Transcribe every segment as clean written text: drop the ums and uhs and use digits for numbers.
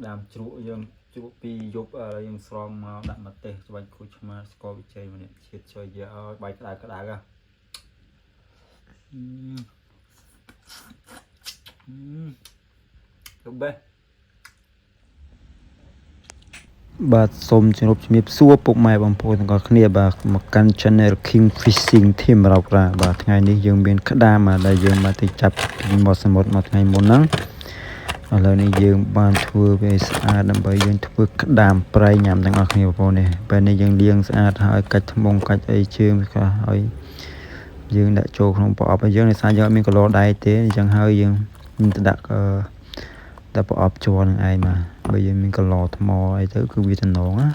ក្តាមជ្រក់យើងជ្រក់ពីយប់ឥឡូវយើងស្រង់មកដាក់ម្ទេសច្បាច់ក្រូចឆ្មាស្ករវិជ័យម្នាក់ជាតិជួយយកឲ្យបាយក្តៅក្តៅហ៎អឺអឺទៅបេះ បាទសូមជម្រាបជំរាបសួរពុកម៉ែបងប្អូនទាំងអស់គ្នាបាទមកកាន់ Channel King Fishing Team រោក្រាបាទថ្ងៃនេះយើងមានក្តាមបាទដែលយើងមកទៅចាប់ពីមាត់សមុទ្រមកថ្ងៃមុនហ្នឹងឥឡូវនេះយើងបានធ្វើវាឲ្យស្អាតដើម្បីយើងធ្វើក្តាមប្រៃញ៉ាំទាំងអស់គ្នាបងប្អូននេះពេលនេះយើងលាងស្អាតហើយកាច់ថ្មងកាច់អីជើងវាខ្លះហើយយើងដាក់ចូលក្នុងប្រអប់ហើយយើងដោយសារយើងអត់មានកឡដៃទេអញ្ចឹងហើយយើងទៅដាក់អឺ តែប្រអប់ជ័រនឹងឯងបាទបើយើងមានកឡថ្មអីទៅគឺវាតំណងណា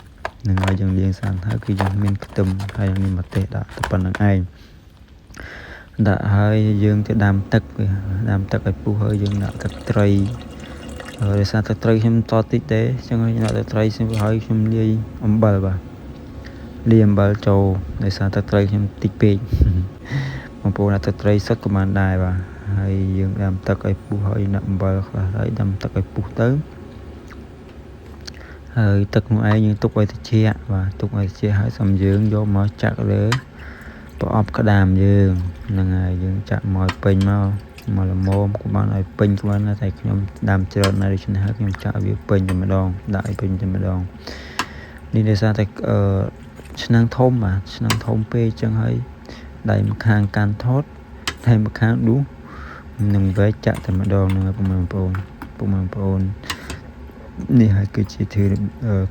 នឹងឲ្យយើងលាងស្អាតហើយគឺយើងមានខ្ទឹមហើយមានម្ទេសដាក់តែប៉ុណ្្នឹងឯងដាក់ហើយយើងទៅដាំទឹកវាដាំទឹកឲ្យពុះហើយយើងដាក់ទឹកត្រីហើយដោយសារទឹកត្រីខ្ញុំតតិចទេអញ្ចឹងខ្ញុំដាក់ទឹកត្រីហើយខ្ញុំលាយអំបិលបាទលាយអំបិលចូលដោយសារទឹកត្រីខ្ញុំតិចពេក បងប្អូនដាក់ទឹកត្រីសុទ្ធក៏បានដែរបាទហើយយើងដាំទឹកឲ្យពុះហើយដាក់អំបិលខ្លះហើយដាំទឹកឲ្យពុះទៅហើយទឹកនោះឯងយើងទុកឲ្យត្រជាក់បាទទុកឲ្យត្រជាក់ហើយសំយើងយកមកចាក់លើប្រអប់ក្តាមយើងហ្នឹងហើយយើងចាក់មកឲ្យពេញមកមកល្មមក៏បានឲ្យពេញក៏បានដែរតែខ្ញុំដាំច្រើនណាស់ដូច្នេះហើយខ្ញុំចាក់ឲ្យវាពេញតែម្ដងដាក់ឲ្យពេញតែម្ដងនេះដោយសារតែអឺឆ្នាំងធំបាទឆ្នាំងធំពេកអញ្ចឹងហើយដៃម្ខាងកាន់ថតដៃម្ខាងដួសនឹងវែកចាក់តែម្ដងហ្នឹងហើយពុកម៉ែបងប្អូនពុកម៉ែបងប្អូននេះហើយគឺជាធ្វើ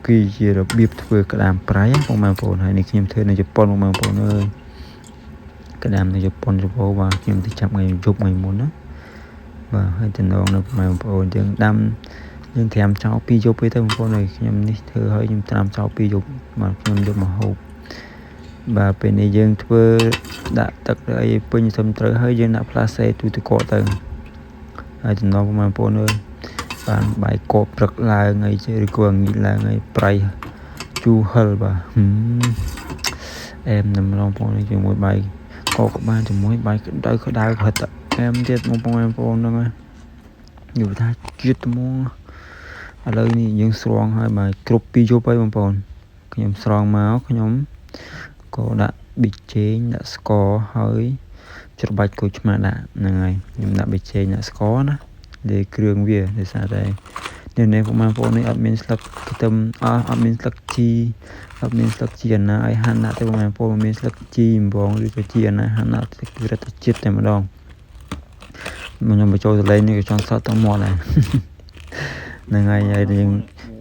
គឺជារបៀបធ្វើក្តាមប្រៃពុកម៉ែបងប្អូនហើយនេះខ្ញុំធ្វើនៅជប៉ុនពុកម៉ែបងប្អូនអើយក្តាមនៅជប៉ុនជប៉ុនបាទខ្ញុំទៅចាប់ថ្ងៃយប់ថ្ងៃមុនណាបាទហើយតំណងនៅពុកម៉ែបងប្អូនយើងដាំយើងត្រាំចោលពីរយប់ទេទៅបងប្អូនអើយខ្ញុំនេះធ្វើឲ្យខ្ញុំត្រាំចោលពីរយប់បាទខ្ញុំយកមកហូបបាទពេលនេះយើងធ្វើដាក់ទឹកអីពេញសុំត្រូវហើយយើងដាក់ផ្លាសេទូទឹកកកទៅហើយចំណងបងប្អូនអើយបានបាយកកព្រឹកឡើងអីឬក៏ងាកឡើងអីប្រៃជូរហិលបាទអែមនឹងបងប្អូនជាមួយបាយកកក៏បានជាមួយបាយក្តៅក្តៅហិតអែមទៀតបងប្អូនបងប្អូនហ្នឹងហើយនិយាយថាជាតិហ្មងឥឡូវនេះយើងស្រង់ហើយបាទគ្រប់ពីរយប់ហើយបងប្អូនខ្ញុំស្រង់មកខ្ញុំក៏ដាក់ប៊ីចេងដាក់ស្ករហើយច្របាច់ក្រូចឆ្មាដាក់ហ្នឹងហើយខ្ញុំដាក់ប៊ីចេងដាក់ស្ករណាលាយគ្រឿងវាដោយសារតែនេះបងប្អូននេះអត់មានស្លឹកខ្ទឹមអត់អត់មានស្លឹកជីអត់មានស្លឹកជីអាណាឲ្យហាន់ដាក់ទេបងប្អូនមានស្លឹកជីអំបងឬក៏ជីអាណាហាន់ដាក់គឺរត់ទៅជាតិតែម្ដងខ្ញុំបញ្ចូលសលេងនេះក៏ចង់សក់ទាំងមាត់ដែរហ្នឹងហើយហើយយើង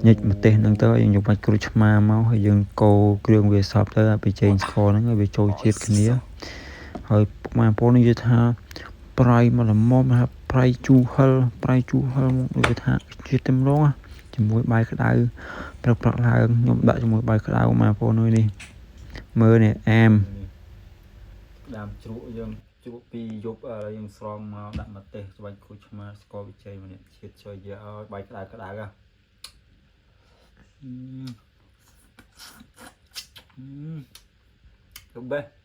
ញិចម្ទេសហ្នឹងទៅយើងយកបាច់ក្រូចឆ្មាមកហើយយើងកូរគ្រឿងវាសពទៅឲ្យប៊ីចេងស្ករហ្នឹងឲ្យវាចូលជាតិគ្នាហើយបងប្អូននិយាយថាប្រៃមកល្មមថាប្រៃជូរហិលប្រៃជូរហិលមកដូចថាជាតិតែម្ដងជាមួយបាយក្តៅព្រឹកព្រឹកឡើងខ្ញុំដាក់ជាមួយបាយក្តៅបងប្អូននេះមើលនេះអែម នេះក្តាមជ្រក់យើងជ្រក់ពីយប់ឥឡូវយើងស្រង់មកដាក់ម្ទេសច្បាច់ក្រូចឆ្មាស្ករវិជ័យម្នាក់ជាតិជួយយកឲ្យបាយក្តៅក្តៅហ៎អឺអឺទៅបេះ